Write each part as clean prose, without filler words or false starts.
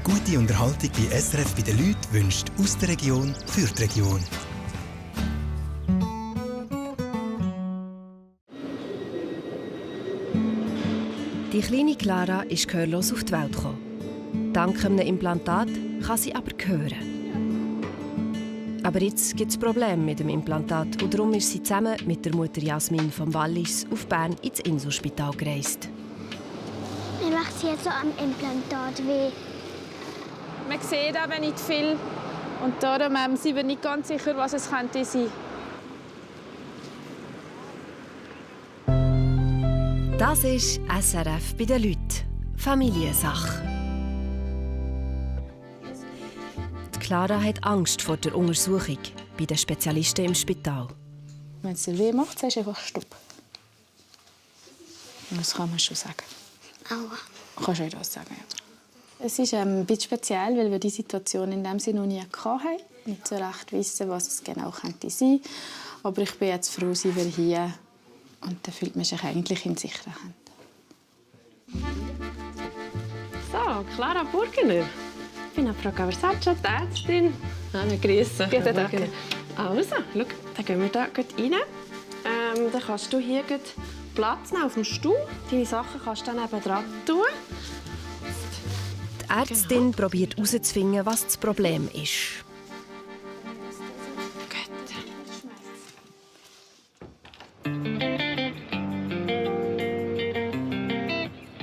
Gute Unterhaltung bei SRF bei den Leuten wünscht aus der Region für die Region. Die kleine Clara ist gehörlos auf die Welt gekommen. Dank einem Implantat kann sie aber hören. Aber jetzt gibt es Probleme mit dem Implantat und darum ist sie zusammen mit der Mutter Jasmin vom Wallis auf Bern ins Inselspital gereist. Mir macht es jetzt so am Implantat weh. Man sieht aber nicht viel und darum sind wir nicht ganz sicher, was es könnte sein. Das ist SRF bei den Leuten. Familiensache. Die Clara hat Angst vor der Untersuchung bei den Spezialisten im Spital. Wenn es dir weh macht, sagst du einfach Stopp. Das kann man schon sagen. Aua. Kannst du auch das sagen, ja. Es ist ein bisschen speziell, weil wir die Situation in dem Sinne noch nie hatten. Nicht so recht wissen, was es genau könnte sein. Aber ich bin jetzt froh, sind wir hier. Und da fühlt man sich eigentlich in sicheren Händen. So, Clara Burgener. Ich bin Frau Gaversace, die Ärztin. Hallo, grüße. Guten Tag. Also, schau, dann gehen wir da rein. Dann kannst du hier Platz nehmen auf dem Stuhl. Deine Sachen kannst du dann eben dran tun. Die Ärztin probiert herauszufinden, was das Problem ist.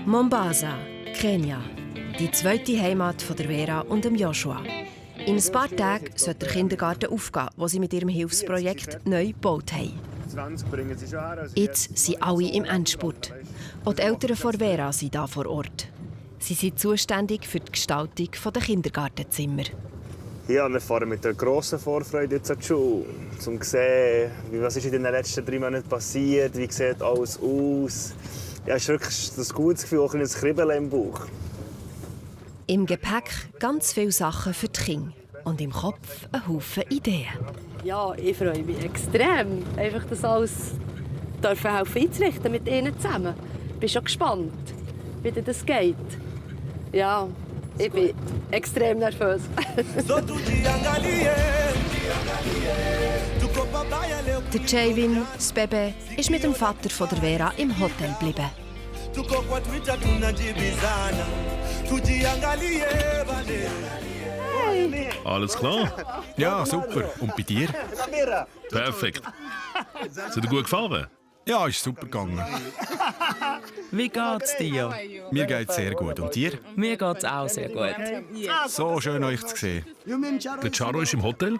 Mombasa, Kenia. Die zweite Heimat von der Vera und dem Joshua. In ein paar Tagen sollte der Kindergarten aufgehen, den sie mit ihrem Hilfsprojekt neu gebaut haben. Jetzt sind alle im Endspurt. Auch die Eltern von Vera sind hier vor Ort. Sie sind zuständig für die Gestaltung der Kindergartenzimmer. Ja, wir fahren mit einer grossen Vorfreude jetzt an die Schule, um zu sehen, was ist in den letzten 3 Monaten passiert, wie sieht alles aus. Ja, es ist wirklich ein gutes Gefühl, auch ein Kribbeln im Bauch. Im Gepäck ganz viele Sachen für die Kinder und im Kopf ein Haufen Ideen. Ja, ich freue mich extrem, einfach das alles helfen einzurichten mit ihnen zusammen. Ich bin schon gespannt, wie das geht. Ja, ich bin extrem nervös. Der Javin, das Baby, ist mit dem Vater von der Vera im Hotel geblieben. Hey. Alles klar? Ja, super. Und bei dir? Perfekt. Ist dir gut gefahren? Ja, ist super gegangen. Wie geht's dir? Mir geht's sehr gut. Und dir? Mir geht's auch sehr gut. So schön, euch zu sehen. Der Charo ist im Hotel?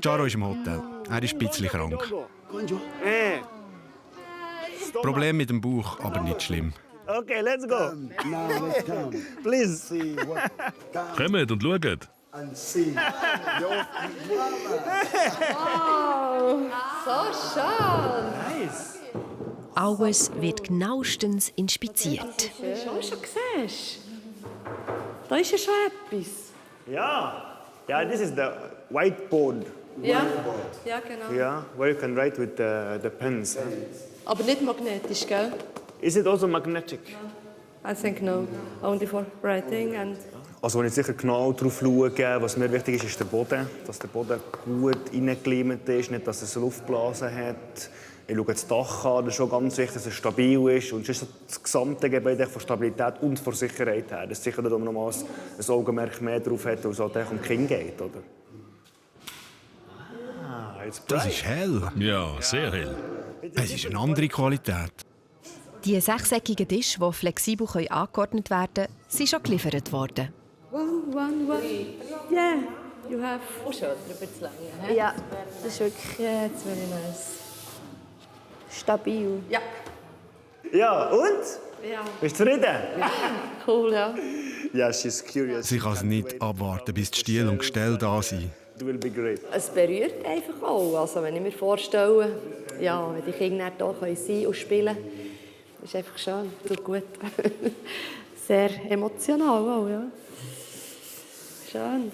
Charo ist im Hotel. Er ist ein bisschen krank. Problem mit dem Bauch, aber nicht schlimm. Okay, let's go. Please. Kommt und schaut. Wow, so schön. Nice. Alles wird genauestens inspiziert. Schon siehst. Da ist ja schon etwas. Ja. Ja, this is the whiteboard. Ja, ja genau. Yeah, where you can write with the pens. Huh? Aber nicht magnetisch, gell? Is it also magnetic? I think no. Only for writing and... Also, wenn ich sicher genau darauf schaue, was mir wichtig ist, ist der Boden. Dass der Boden gut reingeklimat ist, nicht, dass es Luftblasen hat. Ich schaue das Dach an, das ist schon ganz wichtig, dass es stabil ist. Und sonst das gesamte Gebäude von Stabilität und von Sicherheit her. Das ist sicher, dass man nochmals ein Augenmerk mehr darauf hat, weil es halt um die Kinder geht, oder? Ah, das ist hell. Ja, sehr hell. Es ist eine andere Qualität. Die sechseckigen Tische, die flexibel angeordnet werden können, sind schon geliefert worden. One. Yeah, you have... Oh, schon drüber zu lange. Ja, das ist wirklich jetzt very nice. Stabil. Ja. Ja, und? Ja. Bist du zufrieden? Ja. Cool, ja. Ja, she's curious. Sie kann es nicht abwarten, bis die Stiele und Gestelle da sind. It will be great. Es berührt einfach auch. Also, wenn ich mir vorstelle, ja, wenn die Kinder hier sein und spielen können, ist einfach schön, tut gut. Sehr emotional auch, ja. Schön.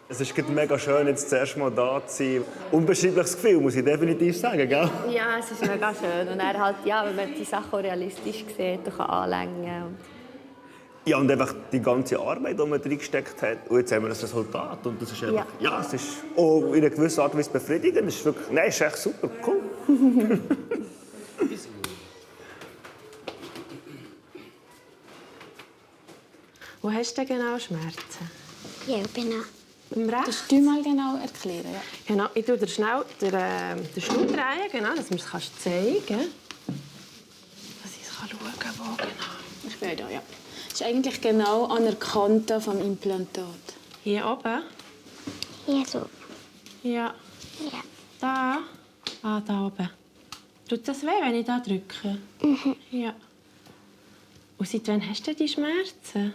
Es ist mega schön, jetzt das erste Mal da zu sein. Unbeschreibliches Gefühl, muss ich definitiv sagen, gell? Ja, es ist mega schön. Und er halt, ja, wenn man die Sachen auch realistisch sieht und kann anlängen. Ja, und einfach die ganze Arbeit, die man reingesteckt hat. Und jetzt haben wir das Resultat. Und das ist einfach, ja, es ist auch in einer gewissen Art und Weise befriedigend. Es ist wirklich, nein, es ist echt super, cool. Wo hast du denn genau Schmerzen? Ja, genau. Im Rechts? Kannst du mal genau erklären? Ja. Genau, ich tue dir schnell den Stuhl drehen, genau, dass du mir das zeigen kannst. Dass ich schauen kann, wo genau. Ich bin da, ja. Das ist eigentlich genau an der Kante vom Implantat. Hier oben? Hier so. Ja. Ja. Da? Ah, da oben. Tut das weh, wenn ich da drücke? Ja. Und seit wann hast du die Schmerzen?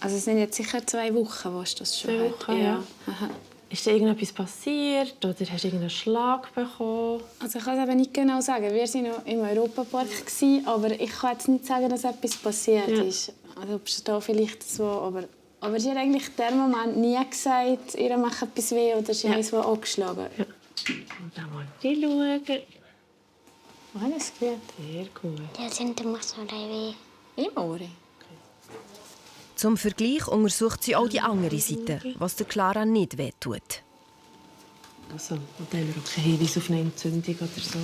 Also es sind jetzt sicher 2 Wochen, wo du das schon 2 Wochen, ja. Aha. Ist dir irgendetwas passiert oder hast du irgendeinen Schlag bekommen? Also ich kann es eben nicht genau sagen. Wir waren noch im Europapark, aber ich kann jetzt nicht sagen, dass etwas passiert ist. Also ob es da vielleicht so, aber sie hat eigentlich in dem Moment nie gesagt, ihr macht etwas weh oder sie hat so angeschlagen. Ja. Und dann mal schauen. Alles gut. Sehr gut. Der sind immer so weh. Im Ohr. Zum Vergleich untersucht sie auch die andere Seite, was der Clara nicht wehtut. Also, und dann haben wir auch keinen Hinweis auf eine Entzündung oder so.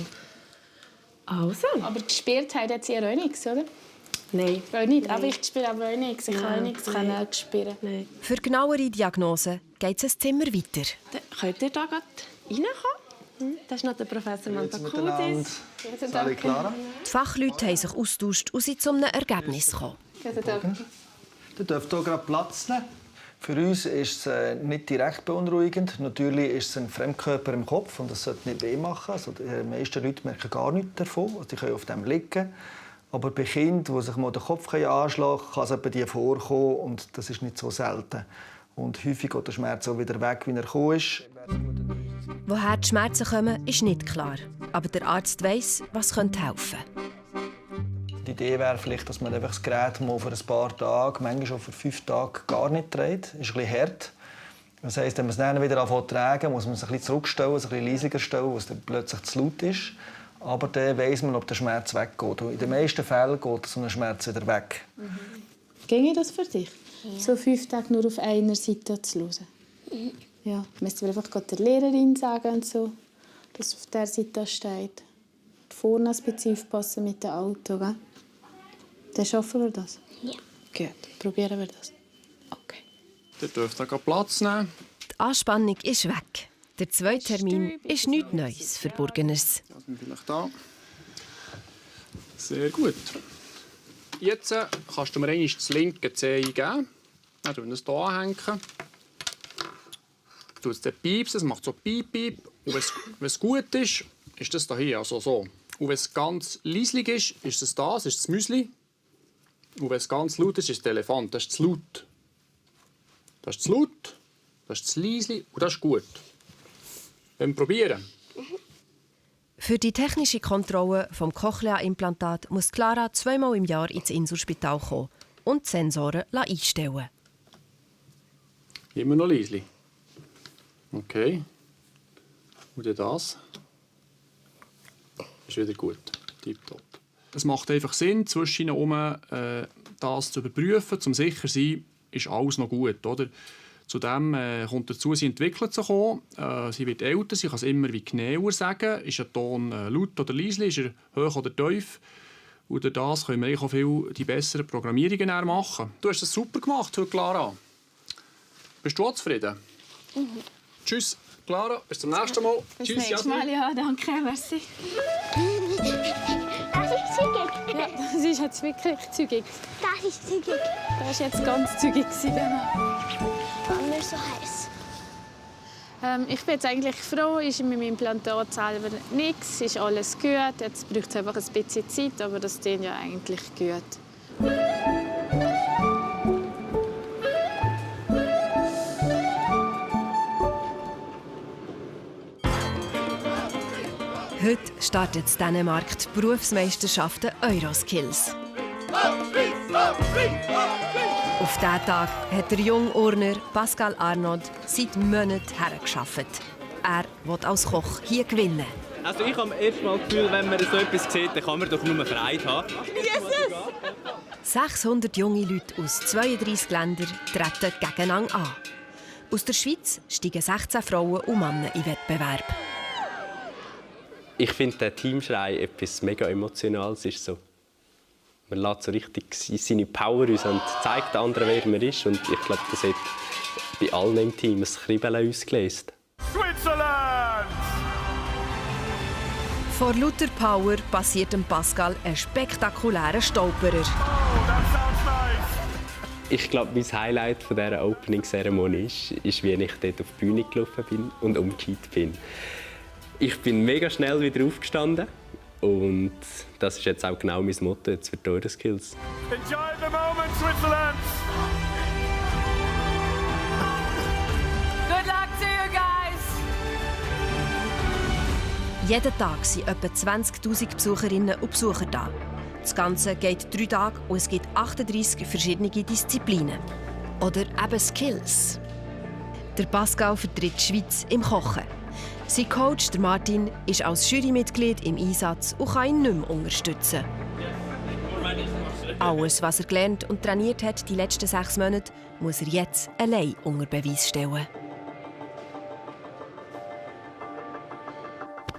Also. Aber gespürt hat sie ja auch nichts, oder? Nein. Auch nicht. Aber ich spüre aber auch nichts. Ich kann auch nichts spüren. Nein. Für genauere Diagnosen geht es ein Zimmer weiter. Könnt ihr da gerade reinkommen? Das ist noch der Professor Mantakudis. Salut Clara. Die Fachleute haben sich austauscht und sind zu einem Ergebnis gekommen. Ihr dürft hier gerade Platz nehmen. Für uns ist es nicht direkt beunruhigend. Natürlich ist es ein Fremdkörper im Kopf und das sollte nicht weh machen. Also die meisten Leute merken gar nichts davon. Also die können auf dem liegen. Aber bei Kindern, die sich mal den Kopf anschlagen können, kann es etwa die vorkommen und das ist nicht so selten. Und häufig geht der Schmerz auch wieder weg, wie er gekommen ist. Woher die Schmerzen kommen, ist nicht klar. Aber der Arzt weiss, was helfen könnte. Die Idee wäre vielleicht, dass man einfach das Gerät mal für ein paar Tage, manchmal auch für 5 Tage, gar nicht trägt. Das ist ein bisschen hart. Das heisst, wenn man es dann wieder anfängt zu tragen, muss man es ein bisschen zurückstellen, ein bisschen leiser stellen, weil es dann plötzlich zu laut ist. Aber dann weiss man, ob der Schmerz weggeht. Und in den meisten Fällen geht so ein Schmerz wieder weg. Ginge das für dich? Ja. So 5 Tage nur auf einer Seite zu hören? Ja. Müsst ihr einfach der Lehrerin sagen, und so, dass auf der Seite steht. Vorne ein bisschen aufpassen mit dem Auto, gell? Dann schaffen wir das? Ja. Gut, probieren wir das. Okay. Ihr dürft da Platz nehmen. Die Anspannung ist weg. Der zweite Termin ist nichts Neues für Burgeners. Vielleicht da. Sehr gut. Jetzt kannst du mir einmal das linke Zeh eingeben. Dann tun wir es hier anhängen. Du es piepsen, es macht so piep, piep. Und wenn es gut ist, ist das hier, also so. Und wenn es ganz leislich ist es das ist das Müsli. Und wenn es ganz laut ist der Elefant. Das ist zu laut. Das ist zu laut, das ist zu leislich und das ist gut. Wenn wir probieren. Für die technische Kontrolle des Cochlea-Implantat muss Clara 2-mal im Jahr ins Inselspital kommen und die Sensoren einstellen. Immer noch leislich. Okay. Und dann das. Ist wieder gut. Tipptopp. Es macht einfach Sinn, zwischen das zu überprüfen, um sicher zu sein, ist alles noch gut. Oder? Zudem kommt dazu, sie entwickelt sich auch. Sie wird älter, sie kann es immer wie genauer sagen. Ist ein Ton laut oder leise, ist er hoch oder tief. Und durch das können wir auch viel die besseren Programmierungen machen. Du hast es super gemacht heute, Clara. Bist du auch zufrieden? Tschüss, Clara. Bis zum nächsten Mal. Bis Tschüss, nächstes Mal, ja, danke, merci. Das ist zügig. Ja, das ist jetzt wirklich zügig. Das ist zügig. Das war jetzt ganz zügig. Genau. Warum ist so heiß? Ich bin jetzt eigentlich froh, ist mit meinem Implantat selber nichts, ist alles gut. Jetzt braucht es einfach ein bisschen Zeit, aber das ist ja eigentlich gut. Heute startet in Dänemark die Berufsmeisterschaften Euroskills. Auf diesen Tag hat der junge Urner Pascal Arnaud seit Monaten hergearbeitet. Er will als Koch hier gewinnen. Also ich habe erst mal das Gefühl, wenn man so etwas sieht, dann kann man doch nur Freude haben. Jesus! 600 junge Leute aus 32 Ländern treten gegeneinander an. Aus der Schweiz steigen 16 Frauen und Männer in den Wettbewerb. Ich finde den Teamschrei etwas mega Emotionales. Ist so. Man lässt so richtig seine Power aus und zeigt den anderen, wer man ist. Und ich glaube, das hat bei allen im Team ein Kribbeln ausgelöst. Switzerland! Vor lauter Power passiert dem Pascal ein spektakulärer Stolperer. Oh, that sounds nice! Ich glaube, mein Highlight von dieser Opening-Zeremonie ist, wie ich dort auf die Bühne gelaufen bin und umgekehrt bin. Ich bin mega schnell wieder aufgestanden und das ist jetzt auch genau mein Motto jetzt für die Euroskills. Enjoy the moment, Switzerland! Good luck to you guys! Jeden Tag sind etwa 20'000 Besucherinnen und Besucher da. Das Ganze geht 3 Tage und es gibt 38 verschiedene Disziplinen. Oder eben Skills. Der Pascal vertritt die Schweiz im Kochen. Sein Coach, der Martin, ist als Jurymitglied im Einsatz und kann ihn nicht mehr unterstützen. Alles, was er gelernt und trainiert hat die letzten 6 Monate, muss er jetzt allein unter Beweis stellen.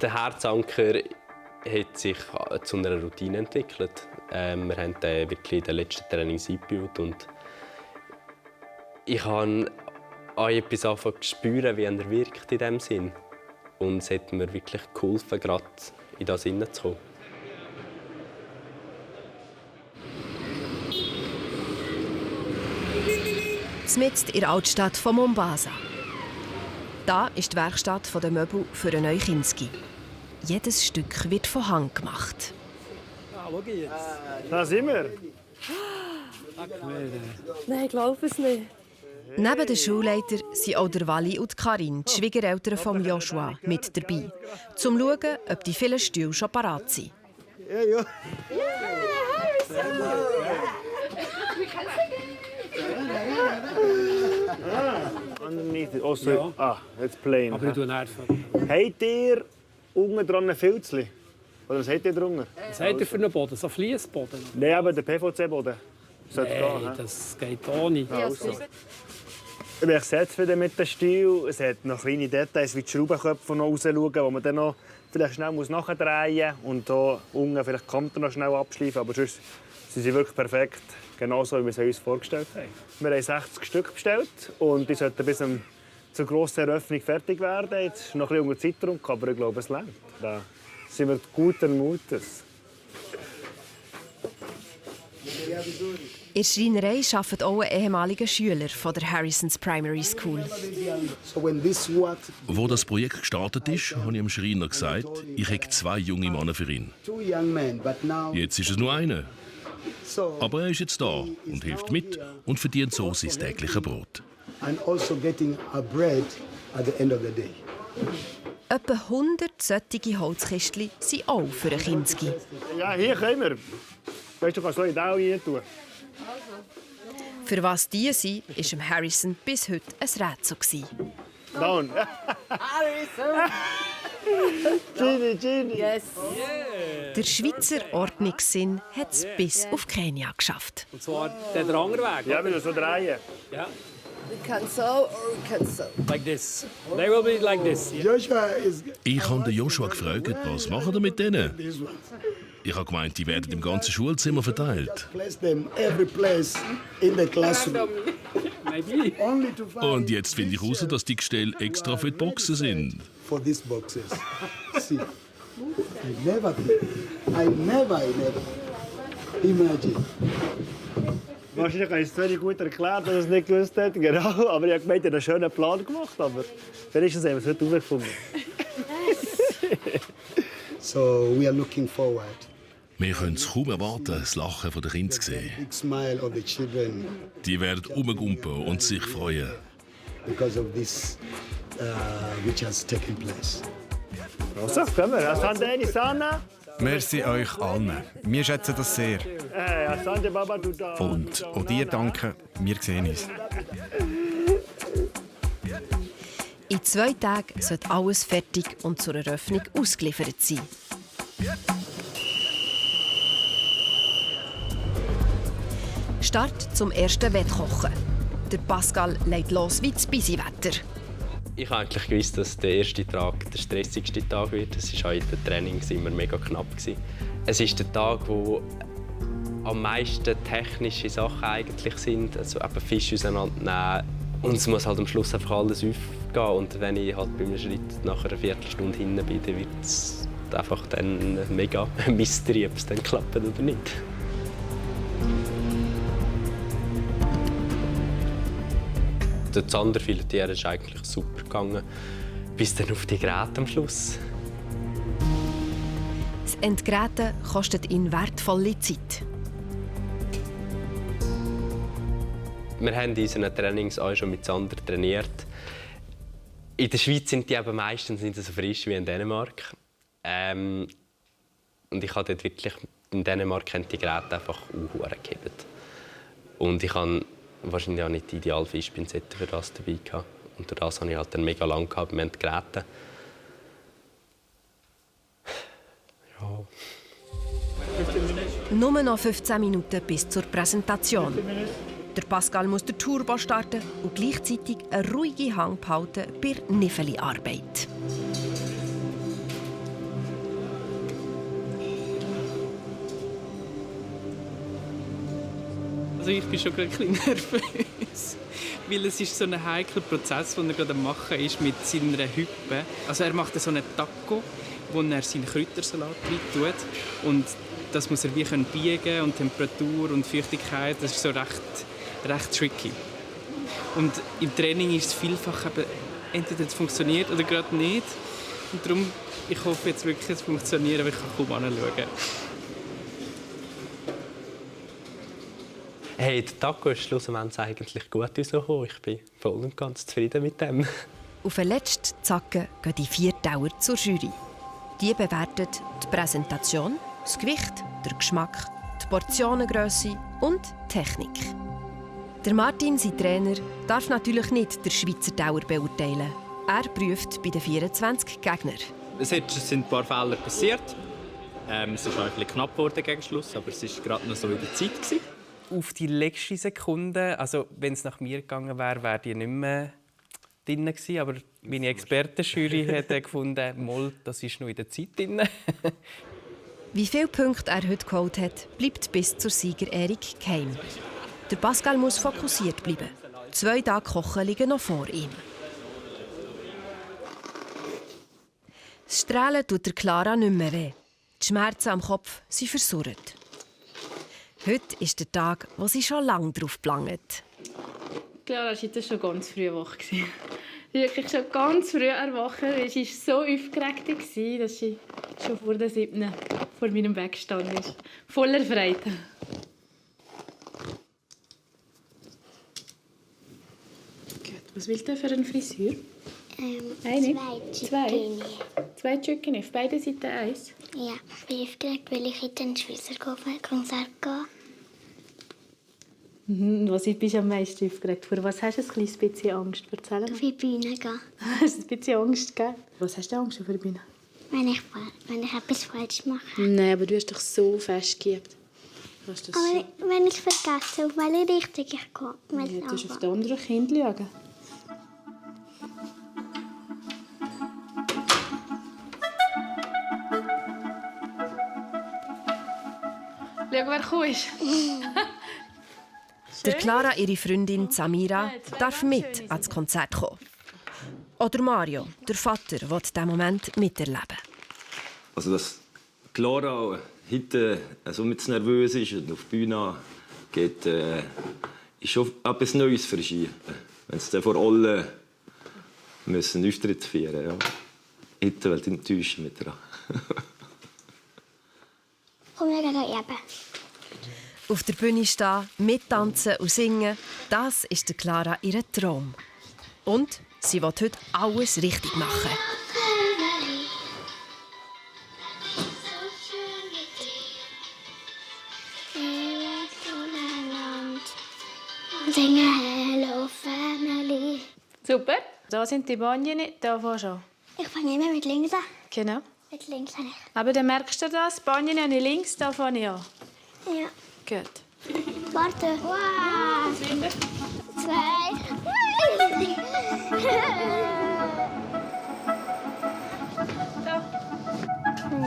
Der Herzanker hat sich zu einer Routine entwickelt. Wir haben den wirklich in den letzten Trainings eingebaut und ich habe auch etwas angefangen zu spüren, wie er wirkt in diesem Sinn. Und es hat mir wirklich geholfen, gerade in das hineinzukommen. Mitten in der Altstadt von Mombasa. Da ist die Werkstatt der Möbel für einen neuen Kinski. Jedes Stück wird von Hand gemacht. Da sind wir. Nein, ich glaube es nicht. Neben den Schulleitern sind auch der Wally und Karin, die Schwiegereltern von Joshua, mit dabei, um zu schauen, ob die vielen Stühle schon parat sind. Ja. Underneath it. Also, Ja. it's plain. Aber ich tue einfach. Habt ihr unten dran ein Filzli? Oder was habt ihr drunter? Was habt ihr für einen Boden? So Fliessboden? Nein, aber der PVC-Boden. Nein, das geht auch nicht. Also. Ich bin echt sehr zufrieden mit dem Stil. Es hat noch kleine Details wie die Schraubenköpfe, die noch rausschauen, die man dann noch vielleicht schnell nachdrehen muss. Und hier unten vielleicht die Kanten noch schnell abschleifen. Aber sonst sind sie wirklich perfekt. Genauso, wie wir es uns vorgestellt haben. Wir haben 60 Stück bestellt und die sollten bis zur grossen Eröffnung fertig werden. Jetzt ist noch ein bisschen unter Zeitdruck, aber ich glaube, es reicht. Da sind wir guten Mutes. In der Schreinerei arbeitet auch ein ehemaliger Schüler von der Harrisons Primary School. Wo das Projekt gestartet ist, habe ich dem Schreiner gesagt, ich hätte 2 junge Männer für ihn. Jetzt ist es nur einer. Aber er ist jetzt da und hilft mit und verdient so sein tägliches Brot. Etwa 100 solche Holzkistchen sind auch für einen Kinski. Ja, hier können wir. Weißt du, kannst du da auch rein tun. Für was die sind, war dem Harrison bis heute ein Rätsel. Down. Gini. Yes. Der Schweizer Ordnungssinn hat es bis auf Kenia geschafft. Und zwar der andere Weg. Ja, wir so drehen. Ja. We can so or we can so. Like this. They will be like this. Ich habe Joshua gefragt, was machen wir mit denen? Ich habe gemeint, die werden im ganzen Schulzimmer verteilt. Und jetzt finde ich heraus, dass die Gestelle extra für die Boxen sind. Wahrscheinlich habe ich es sehr gut erklärt, dass er es nicht gewusst hat. Genau. Aber ich habe gemeint, er hat einen schönen Plan gemacht. Aber wenigstens haben wir es heute herausgefunden. So we are looking forward. Wir können es kaum erwarten, das Lachen der Kinder zu sehen. Big smile of the children Die werden rumgumpen und sich freuen. because of this which has taken place. Also, kommen wir. Asante, Sana. Merci euch allen. Wir schätzen das sehr. Asante, Baba, du da. Und auch dir danke. Wir sehen uns. In 2 Tagen sollte alles fertig und zur Eröffnung ausgeliefert sein. Start zum ersten Wettkochen. Der Pascal legt los wie das Bisi-Wetter. Ich habe eigentlich gewusst, dass der erste Tag der stressigste Tag wird. Es war auch in den Trainings immer mega knapp. Es ist der Tag, wo am meisten technische Sachen eigentlich sind. Also eben Fisch auseinandernehmen. Und es muss halt am Schluss einfach alles aufgehen. Und wenn ich halt bei einem Schritt nach einer Viertelstunde hinten bin, dann wird es einfach dann mega Mystery, ob es dann klappt oder nicht. Der Zanderfiletier ist eigentlich super gegangen, bis dann auf die Geräte am Schluss. Das Entgräten kostet ihn wertvolle Zeit. Wir haben in unseren Trainings auch schon mit Zander trainiert. In der Schweiz sind die eben meistens nicht so frisch wie in Dänemark. Und ich habe dort wirklich in Dänemark die Geräte einfach gehebt. Und ich habe wahrscheinlich auch nicht die ideale Fischpinzette für das dabei gehabt. Und durch das habe ich halt dann mega lang gehabt beim Entgräten. Ja. Nur noch 15 Minuten bis zur Präsentation. Der Pascal muss den Turbo starten und gleichzeitig eine ruhige Hand behalten bei der Niffeli-Arbeit. Also ich bin schon ein bisschen nervös, weil es ist so ein heikler Prozess, den er gerade am machen ist mit seiner Hüppe. Also er macht so einen Taco, wo er seinen Kräutersalat rein tut. Und das muss er wie biegen und Temperatur und Feuchtigkeit, das ist so recht tricky. Und im Training ist es vielfach eben, entweder es funktioniert oder gerade nicht. Und darum, ich hoffe jetzt wirklich, es funktioniert, aber ich kann kaum anschauen. Hey, der Taco ist schlussendlich eigentlich gut rausgekommen. Ich bin voll und ganz zufrieden mit dem. Auf den letzten Zacken gehen die 4 Tauer zur Jury. Die bewertet die Präsentation, das Gewicht, den Geschmack, die Portionengrösse und die Technik. Der Martin, sein Trainer, darf natürlich nicht den Schweizer Tauer beurteilen. Er prüft bei den 24 Gegnern. Es sind ein paar Fehler passiert. Es ist ein bisschen knapp geworden gegen Schluss, aber es war gerade noch so in der Zeit. Auf die letzte Sekunde, also wenn es nach mir gegangen wäre, wäre die nicht mehr drin gewesen. Aber meine Expertenjury hat gefunden, Moll, das ist noch in der Zeit drin. Wie viele Punkte er heute geholt hat, bleibt bis zur Siegerehrung geheim. Der Pascal muss fokussiert bleiben. 2 Tage Kochen liegen noch vor ihm. Das Strahlen tut der Clara nicht mehr weh. Die Schmerzen am Kopf sind versurrt. Heute ist der Tag, wo sie schon lange drauf plangt. Clara war heute schon ganz früh wach. Wirklich schon ganz früh erwacht. Sie war so aufgeregt, dass sie schon vor der 7. vor meinem Bett gestanden ist. Voller Freude. Gut. Was willst du für eine Frisur? Eine? 2. 2 Chicken auf beiden Seiten 1? Ja, ich bin aufgeregt, weil ich in den Schweizer Konzert gehe. Was bist du am meisten aufgeregt? Vor was hast du ein bisschen Angst? Erzähl mal. Auf die Bühne gehen. Hast du ein bisschen Angst, gell? Was hast du Angst auf der Bühne? Wenn ich etwas falsch mache. Nein, aber du hast dich so festgeübt. Aber wenn ich vergesse, auf welche Richtung ich gehe. Du musst auf die anderen Kinder schauen. Schau, wer gekommen ist. Der Clara, ihre Freundin Samira, darf mit ans Konzert kommen. Oder Mario, der Vater, will diesen Moment miterleben. Also, dass Clara heute so mit nervös ist und auf die Bühne geht, ist schon etwas Neues für sie. Wenn sie dann vor allen müssen Auftritt feiern. Ja. Heute will ich enttäuschen mit ihr. Komm, wir gehen üben. Auf der Bühne stehen, mittanzen und singen, das ist der Clara ihr Traum. Und sie will heute alles richtig machen. Singen Hello Family. Super. Da sind die Banien, da fährst du an. Ich fange immer mit links an. Genau. Mit links an. Aber dann merkst du das, Banien habe ich links, da fange ich an. Ja. Gut. Warte. Wow. 2.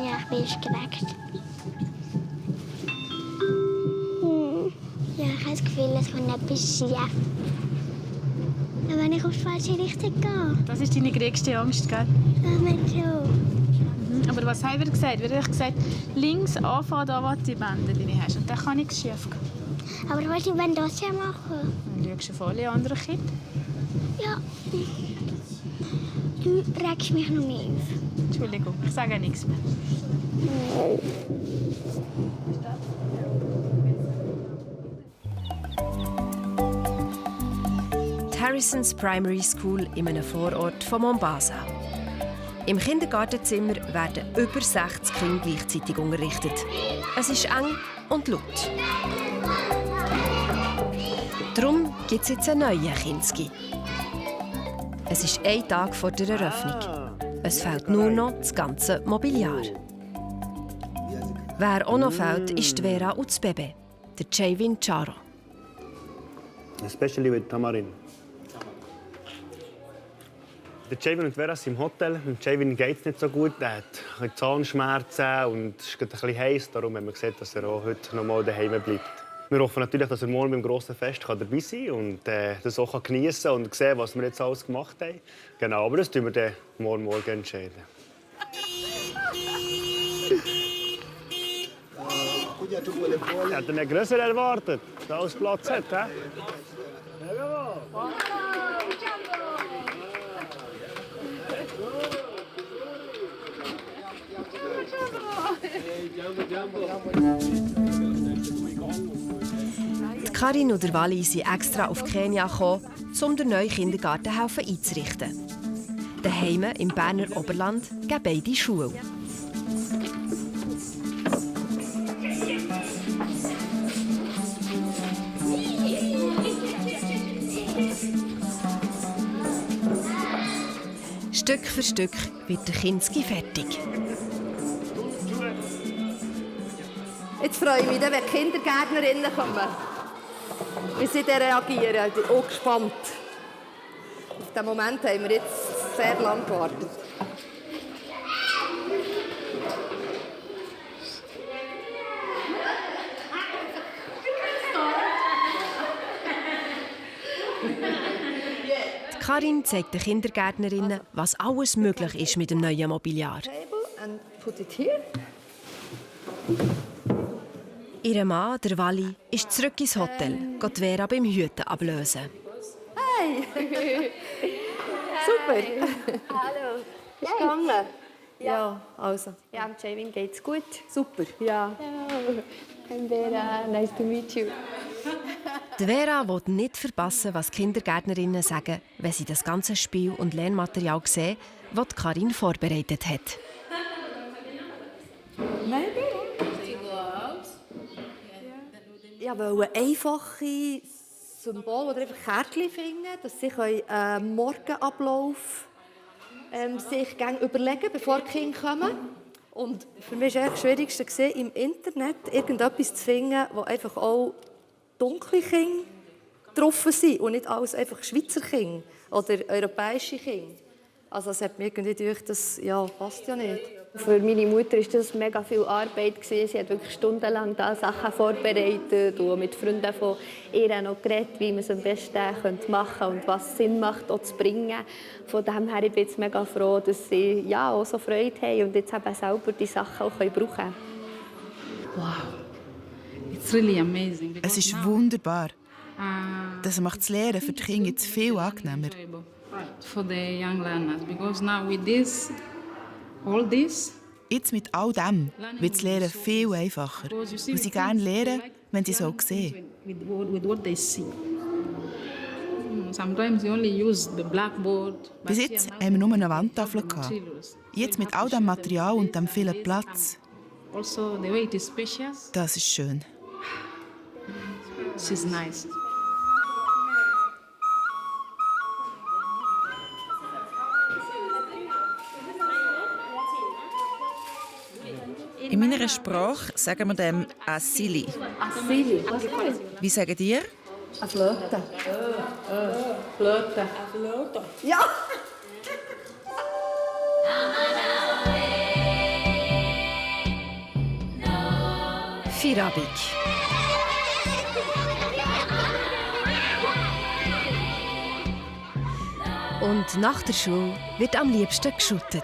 Ja, ich bin erschreckt. Ja, ich habe das Gefühl, es kommt etwas schief. Wenn ich auf die falsche Richtung gehe. Das ist deine größte Angst, gell? Ja, nicht so. Aber was haben wir gesagt? Wir haben gesagt, links anfangen, da wo du die Bänder drin hast. Und dann kann nichts schief gehen. Aber was ich das ja machen? Dann schaust du auf alle anderen Kinder. Ja. Du regst mich noch mehr auf. Entschuldigung, ich sage nichts mehr. Die Harrisons Primary School in einem Vorort von Mombasa. Im Kindergartenzimmer werden über 60 Kinder gleichzeitig unterrichtet. Es ist eng und laut. Darum gibt es jetzt einen neuen Kinski. Es ist ein Tag vor der Eröffnung. Es fehlt nur noch das ganze Mobiliar. Wer auch noch fehlt, ist Vera und das Baby, der Javin Charo. Especially with Tamarin. Der Javin und Vera sind im Hotel. Dem Javin geht es nicht so gut. Er hat Zahnschmerzen und es ist ein bisschen heiß. Darum haben wir gesehen, dass er auch heute noch mal daheim bleibt. Wir hoffen natürlich, dass er morgen beim grossen Fest dabei sein kann und das auch geniessen und sehen, was wir jetzt alles gemacht haben. Genau, aber das entscheiden wir dann morgen entscheiden. Ich hätte ihn grösser erwartet, dass er alles Platz hat. Karin und Wally sind extra auf Kenia gekommen, um den neuen Kindergarten einzurichten. Daheim im Berner Oberland geben beide Schule. Stück für Stück wird der Kinski fertig. Jetzt freue ich mich, wenn die Kindergärtnerinnen kommen. Wie sie dann reagieren. Ich bin auch gespannt. Auf diesen Moment haben wir jetzt sehr lange gewartet. Karin zeigt den Kindergärtnerinnen, was alles möglich ist mit dem neuen Mobiliar. Ihr Mann, der Wally, ist zurück ins Hotel, geht Vera beim Hüten ablösen. Hey! Super! Hallo! Ist gegangen? Ja. Also. Ja, am Javin geht's gut. Super. Ja. Hi Vera, nice to meet you. Die Vera will nicht verpassen, was die Kindergärtnerinnen sagen, wenn sie das ganze Spiel- und Lernmaterial sehen, das Karin vorbereitet hat. Ich wollte einfache Symbole oder einfach Kärtchen finden, dass sie einen Morgenablauf sich überlegen, bevor die Kinder kommen. Und für mich war das Schwierigste, im Internet irgendetwas zu finden, wo einfach auch dunkle Kinder drauf sind und nicht alles einfach Schweizer Kinder oder europäische Kinder. Also es hat mir irgendwie gedacht, das passt ja nicht. Für meine Mutter war das mega viel Arbeit. Sie hat wirklich stundenlang da Sachen vorbereitet und mit Freunden von ihr noch geredet, wie man es am besten machen könnte und was Sinn macht, auch zu bringen. Von dem her bin ich jetzt mega froh, dass sie auch so Freude haben und jetzt eben selber die Sachen auch brauchen können. Wow. It's really amazing. Es ist wunderbar. Das macht das Lehren für die Kinder jetzt viel angenehmer. For the young learners, because now with this, all this. Jetzt mit all dem wird das Lehren viel einfacher, weil sie gerne lernen, wenn sie es auch sehen. With what they see. Sometimes you only use the blackboard. Bis jetzt haben wir nur eine Wandtafel gehabt. Jetzt mit all dem Material und dem vielen Platz. Also the way it is spacious. Das ist schön. She's nice. In meinen meiner Sprache sagen wir dem Assili. Assili? Wie sagt ihr? Eine Flöte. Flöte. Flöte. Ja! Feierabend. Und nach der Schule wird am liebsten geschuttet.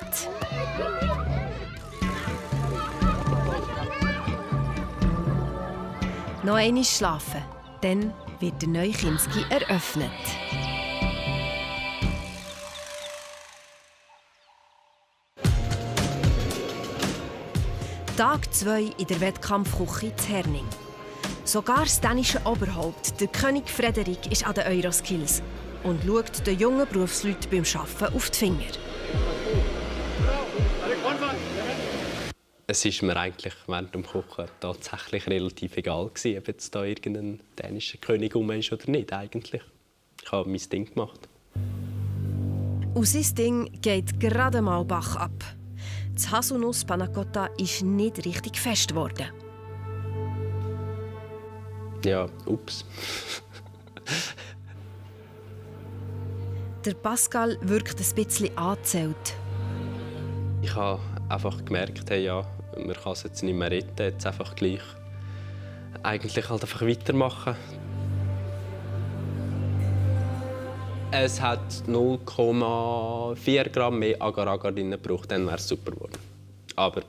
Noch einmal schlafen, dann wird der neue Kinski eröffnet. Tag 2 in der Wettkampfküche zu Herning. Sogar das dänische Oberhaupt, der König Frederik, ist an den Euroskills und schaut den jungen Berufsleuten beim Arbeiten auf die Finger. Es ist mir eigentlich während dem Kochen tatsächlich relativ egal gewesen, ob jetzt da irgendein dänischer König rum ist oder nicht eigentlich. Ich habe mein Ding gemacht. Und sein Ding geht gerade mal Bach ab. Das Haselnuss Panna Cotta ist nicht richtig fest geworden. Ja, ups. Der Pascal wirkt ein bisschen angezählt. Ich habe einfach gemerkt, hey, ja, man kann es jetzt nicht mehr retten, jetzt einfach gleich eigentlich halt einfach weitermachen. Es hat 0,4 Gramm mehr Agar-Agar drin gebraucht, dann wäre es super geworden. Aber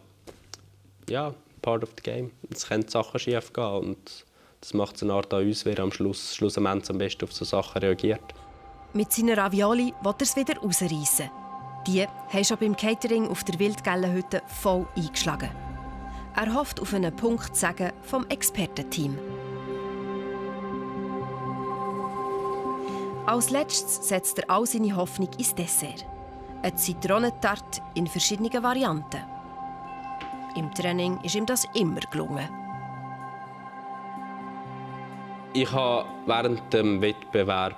ja, part of the game. Es können Sachen schief gehen und das macht es eine Art an uns, wer am Schluss am besten auf so Sachen reagiert. Mit seinen Ravioli will er es wieder rausreißen. Die haben schon beim Catering auf der Wildgellenhütte voll eingeschlagen. Er hofft auf einen Punktsagen vom Expertenteam. Als letztes setzt er all seine Hoffnung ins Dessert. Eine Zitronentarte in verschiedenen Varianten. Im Training ist ihm das immer gelungen. Ich habe während dem Wettbewerb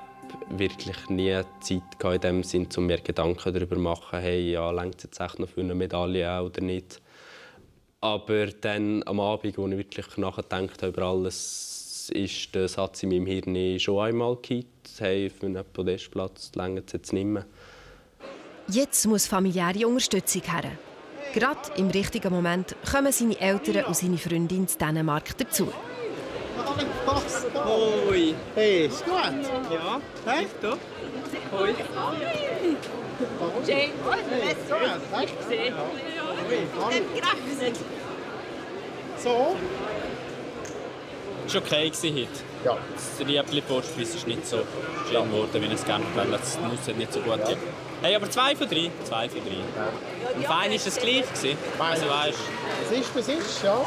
wirklich nie Zeit gehabt, in dem Sinn, um mir Gedanken darüber zu machen, hey, ja, reicht es jetzt echt noch für eine Medaille oder nicht. Aber dann am Abend, als ich wirklich nachgedacht habe über alles, ist der Satz in meinem Hirn schon einmal gekippt. Hey, für einen Podestplatz reicht es jetzt nicht mehr. Jetzt muss familiäre Unterstützung her. Gerade im richtigen Moment kommen seine Eltern und seine Freundin in Dänemark dazu. Hoi. Hey, ist gut? Ja. Hey? Du? Hoi. Jane, ich sehe. Gerechnet. So? Es war okay heute. Ja. Das Riebli-Portweis ist nicht so schön geworden, wie ich es gerne hätte. Das Nuss hat nicht so gut gegeben. Hey, aber 2 von 3. 2 von 3. Und fein war es gleich. Also, weißt, es ist, ja. Ja.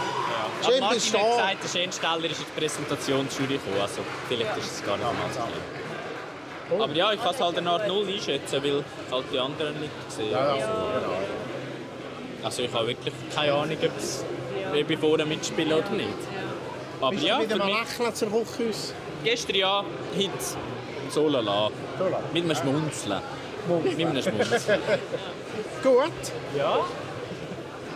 Martin hat gesagt, der Schensteller ist in die Präsentationsjury gekommen. Also, vielleicht ist es gar nicht mal so schlimm. Aber ja, ich kann es halt eine Art 0 einschätzen, weil halt die anderen nicht gesehen haben. Also ich habe wirklich keine Ahnung, ob ich vorne mitspiele oder nicht. Aber bist ja, du mit einem Lächeln zur Kochhaus? Gestern ja, heute so lala. Mit einem Schmunzeln. Mit einem Schmunzeln. Gut. Ja.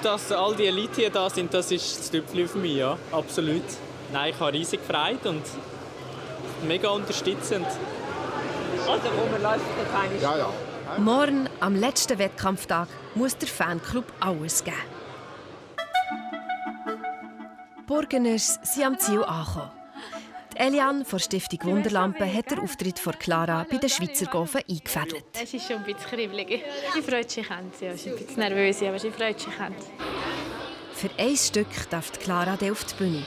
Dass all die Leute hier da sind, das ist das Tüpfchen für mich, ja. Absolut. Nein, ich habe riesig gefreut und mega unterstützend. Also, wo man läuft, da keine Ja, ja. Morgen, am letzten Wettkampftag, muss der Fanclub alles geben. Die Burgeners sind am Ziel angekommen. Die Eliane von Stiftung Wunderlampe hat den Auftritt von Clara bei den Schweizer Gofen eingefädelt. Es ist schon ein bisschen kribbelig. Sie freut sich an. Sie ist ein bisschen nervös, aber sie freut sich an. Für ein Stück darf die Clara auf die Bühne.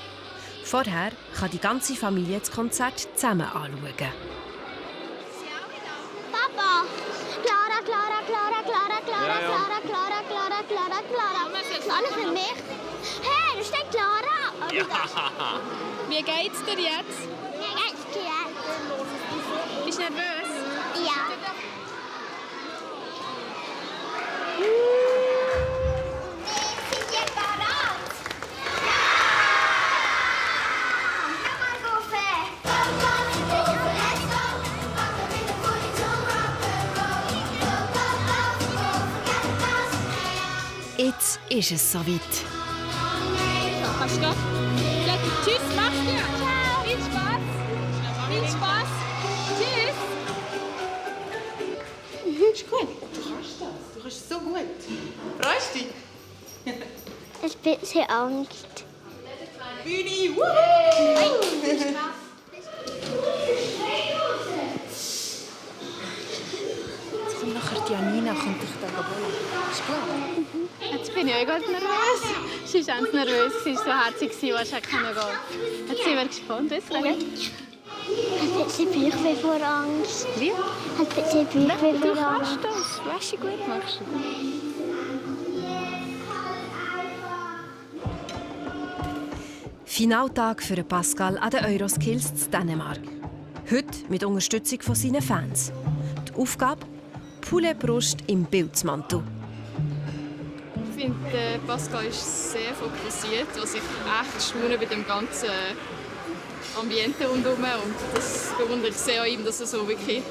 Vorher kann die ganze Familie das Konzert zusammen anschauen. Papa! Clara, Clara, Clara, Clara, Clara, Ja, ja. Clara, Clara, Clara, Clara, Clara. Alles für mich. Hey, da steht Clara. Ja. Wie geht's dir jetzt? Mir geht's gut. Bist du nervös? Ja. Sind ihr bereit? Ja! Jetzt ist es soweit. Stopp. Ja, tschüss, mach's gut. Ciao. Viel Spaß. Viel Spaß. Tschüss. Ist gut. Du kannst das. Du kannst es so gut. Freust du dich? Ein bisschen Angst. Bühne, wuhu! Jetzt kommt nachher die Janina, kommt dich da holen. Ist gut? Jetzt bin ich auch ganz nervös. Sie war ganz nervös, sie war so herzig, als sie gehen konnte. Jetzt sind wir gespannt, was es geht. Ein bisschen Bauchweh vor Angst. Wie? Ein bisschen Bauchweh Du vor Angst. kannst das. Weißt du, gut machst du. Finaltag für Pascal an den Euroskills in Dänemark. Heute mit Unterstützung von seinen Fans. Die Aufgabe: Poulet-Brust im Bildsmantel. Ich finde, Pascal ist sehr fokussiert, was ich echt staune bei dem ganzen Ambiente rundherum. Und das bewundere ich sehr an ihm, dass er so wirklich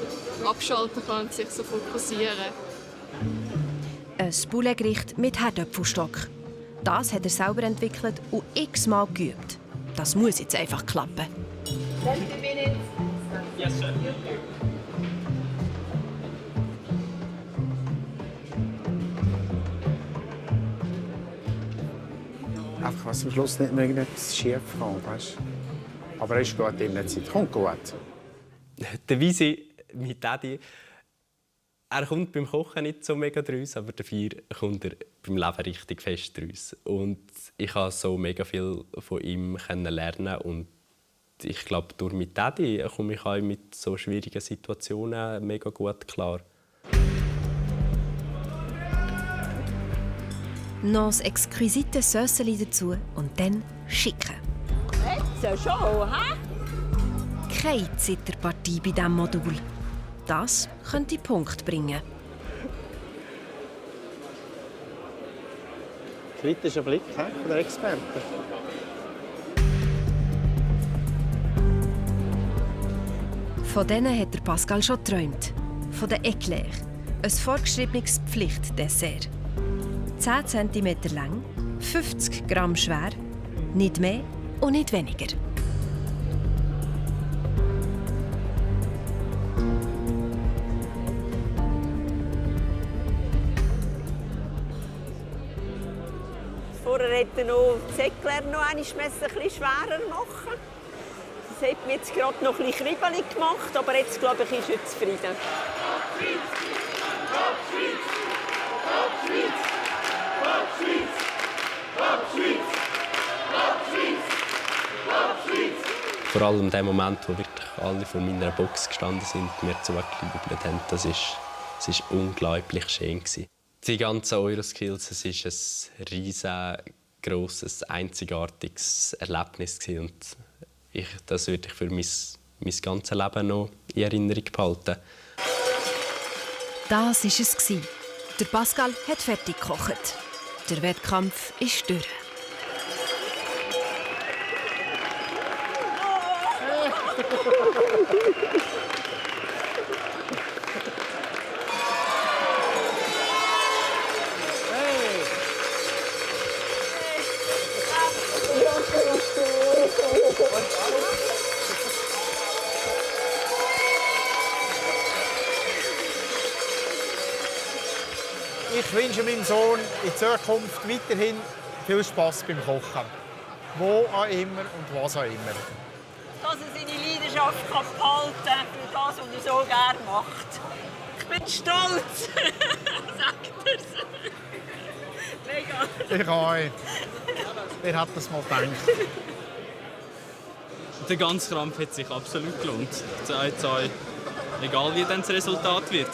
abschalten kann und sich so fokussieren. Ein Poulet-Gericht mit Herdöpfelstock. Das hat er selber entwickelt und x-mal geübt. Das muss jetzt einfach klappen. 20 minutes. Yes, sir. Einfach, was am Schluss nicht noch irgendetwas schief geht, weißt? Aber es ist gut in der Zeit. Kommt gut. Der Visi, mein Daddy, er kommt beim Kochen nicht so mega draus, aber dafür kommt er beim Leben richtig fest draus. Und ich konnte so mega viel von ihm lernen. Und ich glaube, durch meinen Daddy komme ich auch mit so schwierigen Situationen mega gut klar. Noch das exquisite Sösseli dazu und dann schicken. Jetzt schon, hä? Keine Zitterpartie bei diesem Modul. Das könnte Punkt bringen. Kritischer Blick von der Experten. Von denen hat der Pascal schon geträumt. Von den Eclairs. Ein vorgeschriebenes Pflichtdessert. 10 cm lang, 50 Gramm schwer, nicht mehr und nicht weniger. Vorher hätte noch die Säckler noch ein bisschen schwerer machen. Das hat mir jetzt gerade noch ein bisschen kribbelig gemacht, aber jetzt glaube ich, ist er zufrieden. Vor allem in dem Moment, wo wirklich alle vor meiner Box gestanden sind und mir zugejubelt haben, das ist unglaublich schön. Die ganzen Euroskills, es war ein riesengroßes, einzigartiges Erlebnis. Und das würde ich für mein ganzes Leben noch in Erinnerung behalten. Das war es. Der Pascal hat fertig gekocht. Der Wettkampf ist durch. Ich wünsche meinem Sohn in Zukunft weiterhin viel Spass beim Kochen. Wo auch immer und was auch immer. Dass er seine Leidenschaft behalten kann für das, was er so gerne macht. Ich bin stolz, sagt er. Mega. Ich auch. Wer hat das mal gedacht? Der ganze Krampf hat sich absolut gelohnt. Egal wie dann das Resultat wird.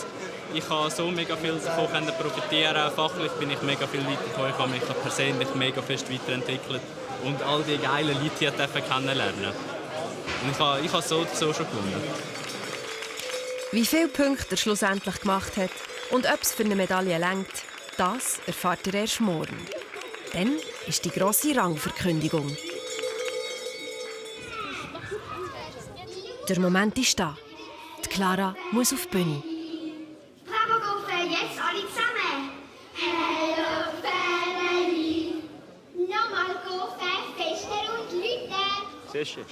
Ich habe so mega viel davon profitieren. Fachlich bin ich mega viel weitergekommen. Ich habe mich persönlich mega fest weiterentwickelt und all die geilen Leute hier kennenlernen. Und ich habe so schon gewonnen. Wie viele Punkte er schlussendlich gemacht hat und ob es für eine Medaille reicht, das erfahrt ihr erst morgen. Dann ist die grosse Rangverkündigung. Der Moment ist da. Die Clara muss auf die Bühne. Bravo, jetzt alle zusammen. Hello, Family. Nochmal Gofen, fest Grüezi.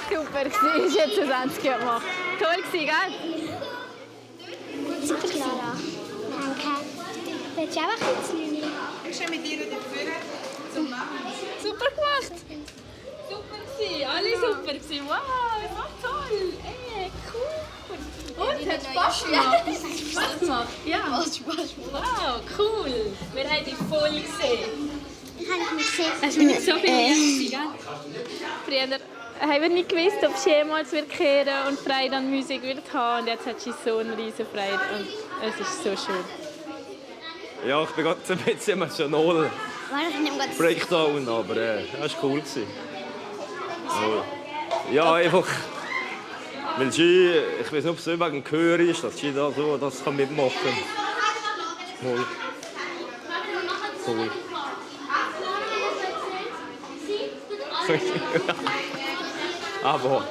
Super, das ist jetzt 20 gemacht. Toll, gell? Super, Clara. Danke. Willst du auch ein bisschen? Ich bin mit dir dafür zum Machen. Super gemacht. Super gewesen. Alle super gewesen. Wow, so toll. Ey, cool. Und, hat Spaß gemacht? Spaß gemacht? Ja. Spaß gemacht. Wow, cool. Wir haben dich voll gesehen. Ich habe dich nicht gesehen. Hast du nicht so viel gesehen, gell? Früher haben wir nicht gewusst, ob sie jemals kehren und Freude an Musik wird haben. Und jetzt hat sie so eine riesen Freude und es ist so schön. Ja, ich bin gerade ein bisschen emotional. Breakdown, aber das war cool. Ja, einfach, weil Ski, ich weiß nicht, ob es wegen dem Gehör ist, dass Ski da so das kann mitmachen kann. Cool. Cool. Aber,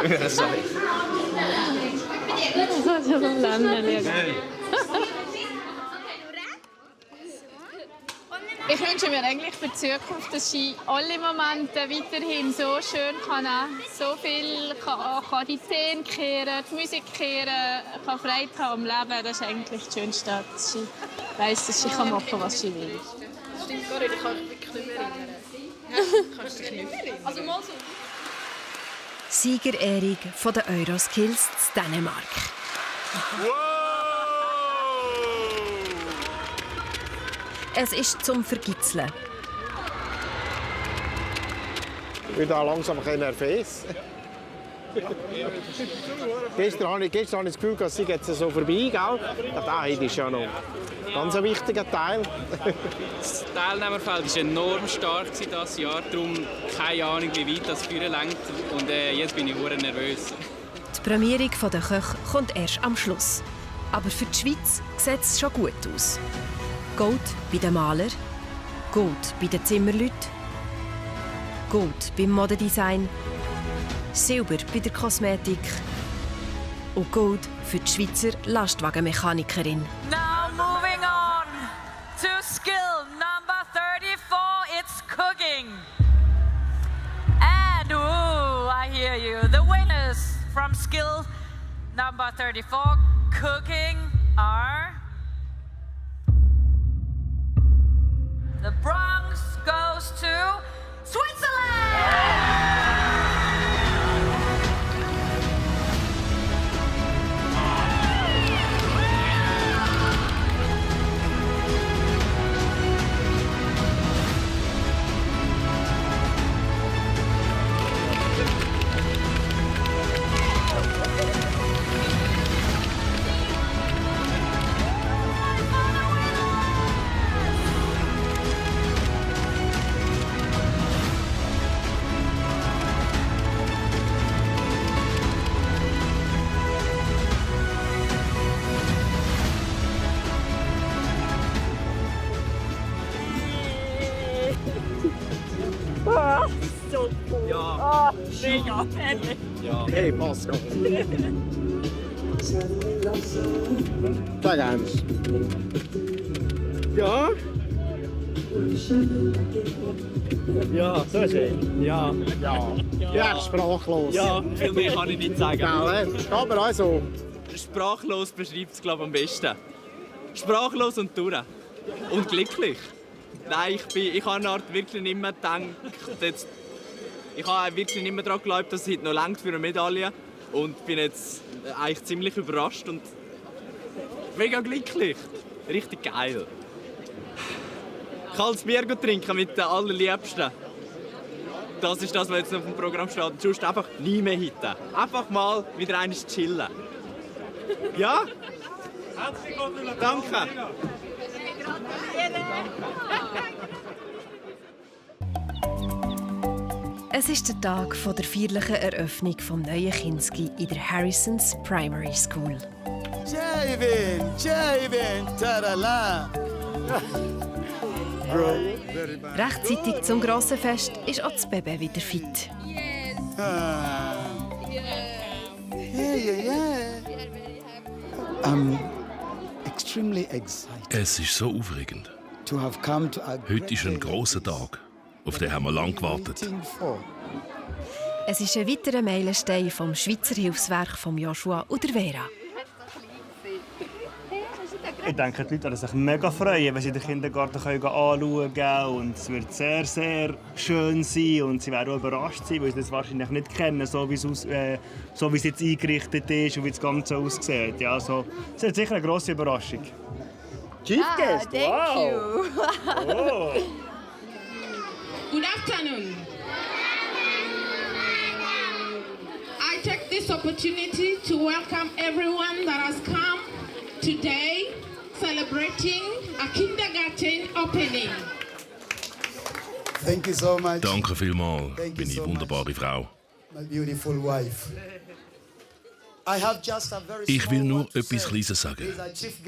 wie wir das sagen. Das ist ja so lernen. Ich wünsche mir eigentlich für die Zukunft, dass sie alle Momente weiterhin so schön kann, so viel kann die Szene kehren, die Musik kehren, kann Freude haben am Leben. Das ist eigentlich das Schönste, dass sie weiss, dass sie machen kann, was sie will. Das stimmt gar nicht, ich kann mich wirklich nicht mehr erinnern. Kannst du dich nicht mehr erinnern? Also mal so. Siegerehrung von den Euroskills in Dänemark. Es ist zum Vergitzeln. Ich bin da langsam ein bisschen nervös. Gestern habe ich das Gefühl, dass sie jetzt so vorbei, gell? Das ist ja noch ein ganz wichtiger Teil. Das Teilnehmerfeld war enorm stark dieses Jahr, darum keine Ahnung, wie weit das Führen lenkt. Und jetzt bin ich sehr nervös. Die Prämierung der Köche kommt erst am Schluss. Aber für die Schweiz sieht es schon gut aus. Gold bei den Malern, Gold bei den Zimmerleuten, Gold beim Modedesign, Silber bei der Kosmetik und Gold für die Schweizer Lastwagenmechanikerin. Now moving on to skill number 34, it's cooking. And I hear you. The winners from skill number 34, cooking, are... The bronze goes to Switzerland! So cool. Ja. Oh, mega. Ja. Hey, Pascal. Sag eins. Ja? Ja, so schön. Ja. Ja, sprachlos. Ja, viel mehr kann ich nicht sagen. Ja, aber also. Sprachlos beschreibt es, glaube ich, am besten. Sprachlos und durch. Und glücklich. Nein, ich habe eine Art wirklich nicht mehr gedacht, ich habe wirklich nicht mehr daran geglaubt, dass es heute noch reicht für eine Medaille. Und bin jetzt eigentlich ziemlich überrascht und Mega glücklich. Richtig geil. Kaltes Bier trinken mit den Allerliebsten. Das ist das, was jetzt noch auf dem Programm steht. Und sonst einfach nie mehr hitten. Einfach mal wieder einmal chillen. Ja? Danke. Es ist der Tag der feierlichen Eröffnung des neuen Kinski in der Harrisons Primary School. Javin, tarala. Rechtzeitig zum grossen Fest ist auch das Baby wieder fit. I'm extremely excited. Es ist so aufregend. Heute ist ein grosser Tag. Auf den haben wir lange gewartet. Es ist ein weiterer Meilenstein vom Schweizer Hilfswerk von Joshua und der Vera. Ich denke, die Leute werden sich mega freuen, wenn sie den Kindergarten anschauen können. Und es wird sehr, sehr schön sein. Und sie werden auch überrascht sein, weil sie das wahrscheinlich nicht kennen, so wie es jetzt eingerichtet ist und wie das Ganze aussieht. Ja, also, es wird sicher eine grosse Überraschung. Chief Guest, wow! Oh. Good afternoon. I take this opportunity to welcome everyone that has come today celebrating a kindergarten opening. Thank you so much. Danke vielmals, meine wunderbare Frau. My beautiful wife. I have just a very Ich will nur small etwas Kleines sagen.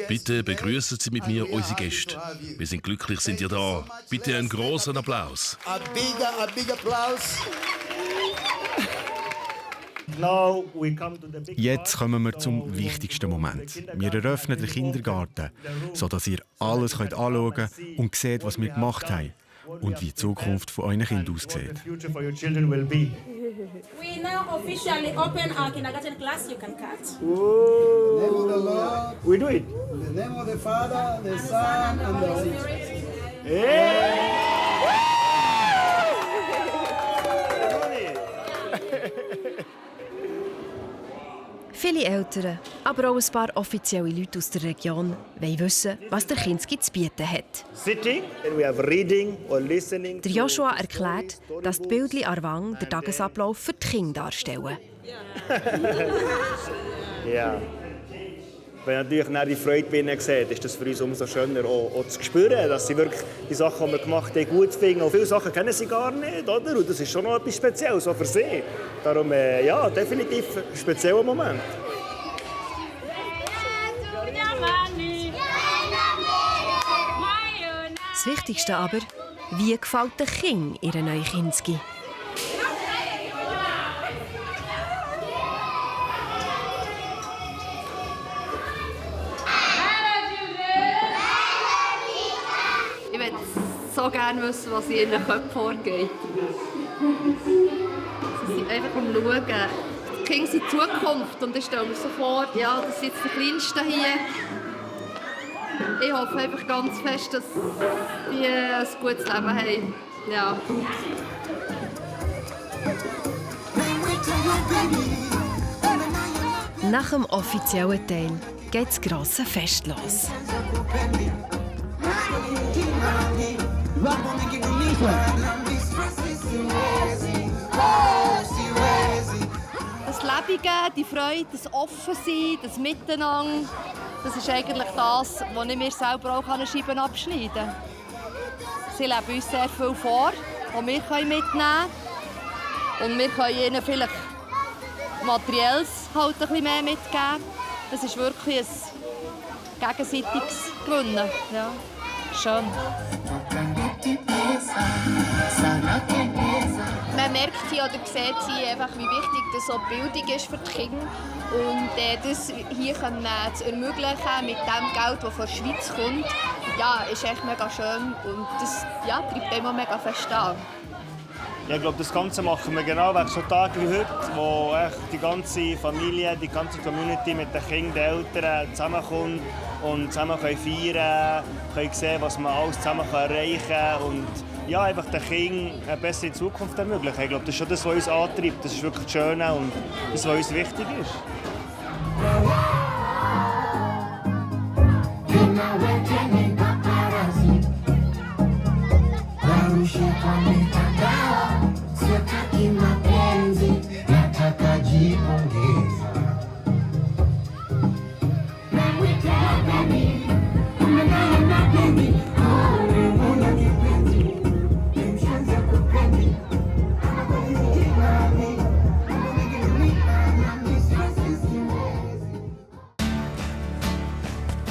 Bitte begrüßen Sie mit mir unsere Gäste. Wir sind glücklich, sind ihr da. Bitte einen großen Applaus. A big applause. Jetzt kommen wir zum wichtigsten Moment. Wir eröffnen den Kindergarten, sodass ihr alles anschauen könnt und seht, was wir gemacht haben und wie die Zukunft von euren Kindern aussieht. We now officially open our kindergarten class. You can cut. In the name of the Lord. We do it. In the name of the Father, the Son, and the Holy Spirit. Viele Eltern, aber auch ein paar offizielle Leute aus der Region wollen wissen, was der Kinski zu bieten hat. Der Joshua erklärt, dass die Bildchen an der Wand den Tagesablauf für die Kinder darstellen. Ja. Wenn natürlich dann die Freude bei ihnen sieht, ist das für uns umso schöner auch zu spüren, dass sie wirklich die Sachen, die wir gemacht haben, gut finden. Und viele Sachen kennen sie gar nicht, oder? Und das ist schon noch etwas Spezielles, auch für sie. Darum, ja, definitiv ein spezieller Moment. Das Wichtigste aber, wie gefällt den Kindern ihre neue Kinski? Ich würde so gerne wissen, was in ihren Köpfen vorgeht. Sie sind einfach am Schauen. Die Kinder sind die Zukunft und ich stelle mir so vor, ja, das sind jetzt die Kleinsten hier. Ich hoffe einfach ganz fest, dass die ein gutes Leben haben. Ja. Nach dem offiziellen Teil geht das grosse Fest los. Das Lebige, die Freude, das Offensein, das Miteinander, das ist eigentlich das, was ich mir selber auch eine Scheibe abschneiden kann. Sie leben uns sehr viel vor, was wir mitnehmen können. Und wir können ihnen vielleicht Materielles halt ein bisschen mehr mitgeben. Das ist wirklich ein gegenseitiges Gewinnen. Ja. Schön. Man merkt hier oder sieht hier einfach, wie wichtig das auch Bildung ist für die Kinder. Und das hier zu ermöglichen mit dem Geld, das von der Schweiz kommt, ja, ist echt mega schön und das ja, treibt immer mega fest an. Ja, ich glaube, das Ganze machen wir genau wegen so Tagen wie heute, wo echt die ganze Familie, die ganze Community mit den Kindern, den Eltern zusammenkommt und zusammen feiern können sehen, was man alles zusammen erreichen kann und ja, einfach den Kindern eine bessere Zukunft ermöglichen. Ich glaube, das ist schon das, was uns antreibt. Das ist wirklich das Schöne und das, was uns wichtig ist. Kushika mitandao, sitaki mapenzi, nataka jipongeza. Nawita baby, umenana na baby, una kipenzi, nimshanza kupendi,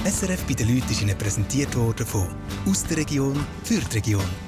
SRF bei den Leuten ist Ihnen präsentiert worden von «Aus der Region für die Region».